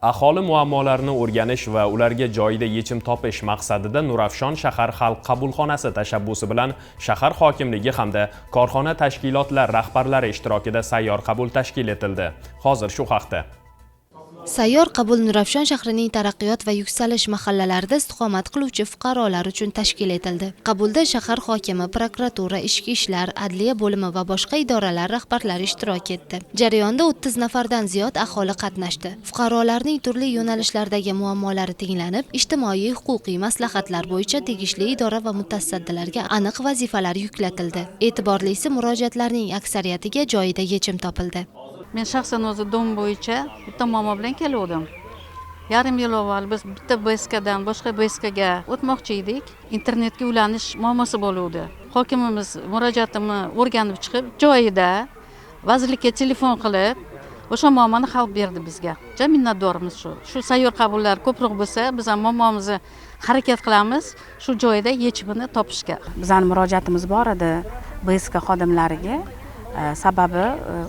Aholi muammolarini o'rganish va ularga joyida yechim topish maqsadida Nurafshon shahar xalq qabulxonasi tashabbusi bilan shahar hokimligi hamda korxona tashkilotlar rahbarlari ishtirokida sayyor qabul tashkil etildi. Hozir shu haqda. Sayyor qabul Nurafshon shahrining Taraqqiyot va Yuksalish mahallalarida istiqomat qiluvchi fuqarolar uchun tashkil etildi. Qabulda shahar hokimi, prokuratura, ichki ishlar, adliya bo'limi va boshqa idoralar rahbarlari ishtirok etdi. Jarayonda 30 nafardan ziyod aholi qatnashdi. Fuqarolarning turli yo'nalishlardagi muammolari tinglanib, ijtimoiy huquqiy maslahatlar bo'yicha tegishli idora va mutasaddilarga aniq vazifalar yuklatildi. E'tiborlisi, murojaatlarning aksariyatiga joyida yechim topildi. Men shaxsan o'zi дом bo'yicha bitta muammo bilan keluvdim. Yarim yil avval biz bitta БСК dan boshqa БСК ga o'tmoqchi edik. Internetga ulanish muammosi bo'luvdi. Hokimimiz murojaatimni o'rganib chiqib, joyida vazirlikka telefon qilib, o'sha muammoni hal berdi bizga. Juda minnatdormiz shu. Shu sayyor qabullar ko'proq bo'lsa, biz ham muammomizni harakat qilamiz shu joyida yechimini topishga. Bizani murojaatimiz bor edi БСК xodimlariga. Sababi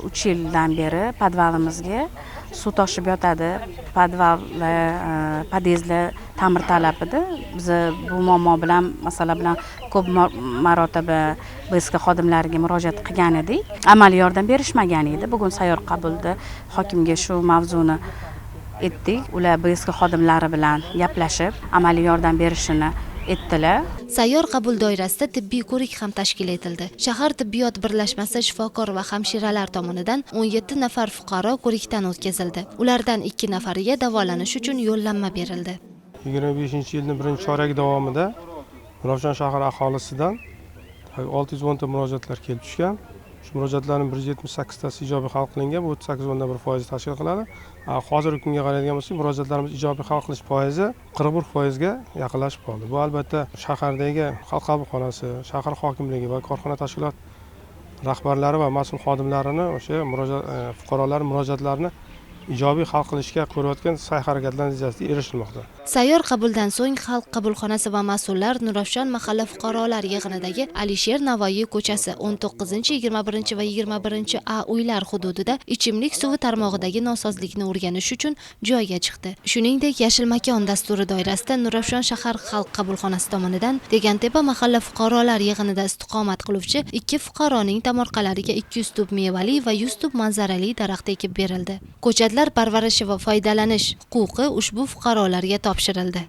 3 yildan beri podvalimizga suv toshib yotadi. Podval, podyezdlar ta'mirtalab edi. Biz bu muammo bilan, masala bilan ko'p marotaba БСК xodimlariga murojaat qilgan edik. Amaliy yordam berishmagan edi. Bugun sayyor qabulda hokimga shu mavzuni aytdik. Ular БСК xodimlari bilan gaplashib, amaliy yordam berishini aytdilar. Sayyor qabul doirasida tibbiy ko'rik ham tashkil etildi. Shahar tibbiyot birlashmasi shifokor va hamshiralar tomonidan 17 nafar fuqaro ko'rikdan o'tkazildi. Ulardan 2 nafariga davolanish uchun yo'llanma berildi. 25-yilning birinchi choragi davomida Nurafshon shahar aholisidan 610 ta murojaatlar kelib tushgan. Shu murojaatlarning 178 tasi ijobiy hal qilingan, bu 38,1% tashkil qiladi. Hozirgi kunga qaraydigan bo'lsak, murojaatlarimiz ijobiy hal qilish foizi 41% ga yaqinlashib qoldi. Bu albatta shahardagi xalq qabulxonasi, shahar hokimligi va korxona tashkilot rahbarlari va mas'ul xodimlarini o'sha fuqarolar murojaatlarini ijobiy hal qilishga ko'rayotgan sa'y-harakatlar natijasida erishilmoqda. Sayyor qabuldan so'ng xalq qabulxonasi va mas'ullar Nurafshon mahalla fuqarolar yig'inidagi Alisher Navoiy ko'chasi 19, 21 va 21 A uylar hududida ichimlik suvi tarmog'idagi nosozlikni o'rganish uchun joyga chiqdi. Shuningdek, Yashil makon dasturi doirasida Nurafshon shahar xalq qabulxonasi tomonidan Degantepa mahalla fuqarolar yig'inida istiqomat qiluvchi 2 fuqaroning tomorqalariga 200 tub mevali va 100 tub manzarali daraxt ekib berildi. Ko'chatlar parvarishi va foydalanish huquqi ushbu fuqarolarga topshirildi.